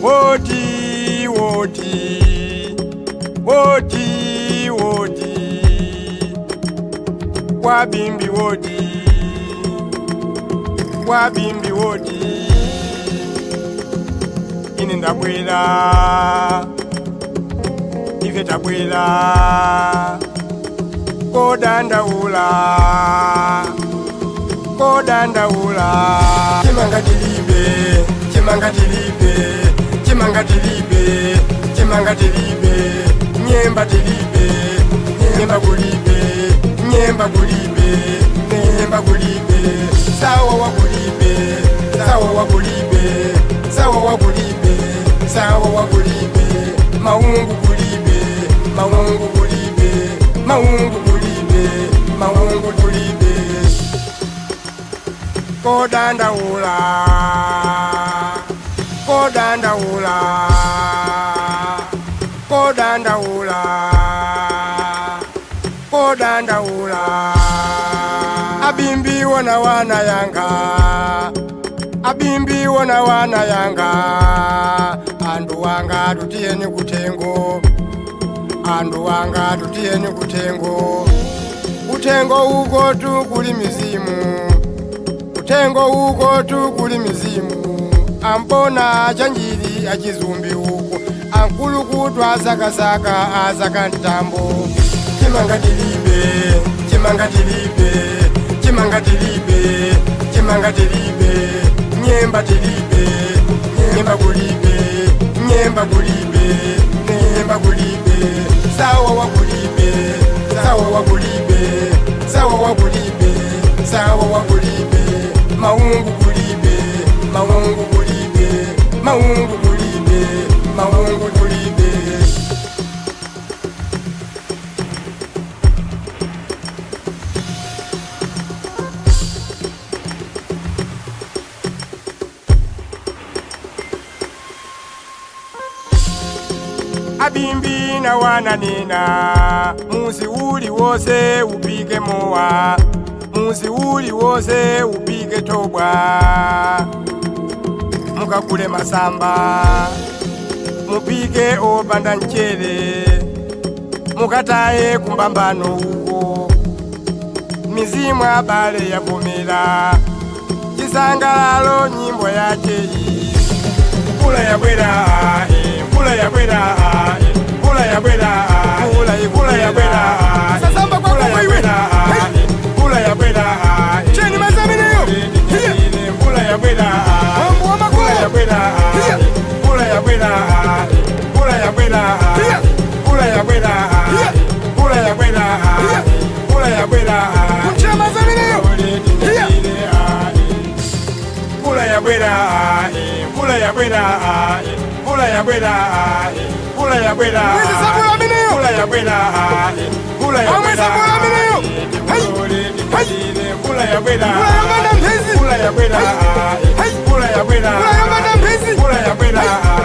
Woti woti woti woti wabimbi woti wabimbi woti ine ndabwera ife tabwera kodandaula kodandaula chimanga tilibe chimanga tilibe chimanga tilibe chimanga tilibe nyemba tilibe nyemba kulibe nyemba kulibe nyemba kulibe sawa wakulibe sawa wakulibe sawa wakulibe sawa wakulibe maungu kulibe maungu kulibe maungu kulibe maungu kulibe kodandaula kodandaula kodandaula kodandaula abimbi wona wana yanga abimbi wona wana yanga andu wanga tutiyeni kutengo andu wanga tutiyeni kutengo kutengo uko tukuli mizimu kutengo uko tukuli mizimu ampona chanjiri achizumbi uko ankulukutu asakasaka asaka ntambo chimanga tilibe chimanga tilibe chimanga tilibe chimanga tilibe nyemba tilibe nyemba kulibe nyemba kulibe nyemba kulibe sawa wakulibe sawa wakulibe sawa wakulibe sawa wakulibe maungu kulibe maungu kulibe maungu kulibe maungu kulibe. Abimbi na wananena muzi uli wose upike mowa muzi uli wose upike tobwa mukagule masamba mupike opanda mchere mukataye kumbambano uko mizimu abale yavomera chisangalalo nyimbo yake iyi mvula yabwera mvula yabwera mvula yabwera mvula yabwera Sasamba kwa mvula kwa iwe. yabwera mvula yabwera Cheni mazamineyo. Hiya. mvula yabwera Mambo wa makolo. mvula yabwera Hiya. mvula yabwera mvula yabwera Hiya. mvula yabwera Hiya. mvula yabwera Hiya. mvula yabwera Kunchira mazamineyo. Hiya. mvula yabwera mvula yabwera mvula yabwera mvula yabwera Mwezi sabula mineyo. mvula yabwera mvula Amwe yabwera sabula mineyo. Hey. Hey. mvula yabwera Mvula yabanda mphezi. mvula yabwera Hey. mvula yabwera Mvula yabanda mphezi. mvula yabwera Hey.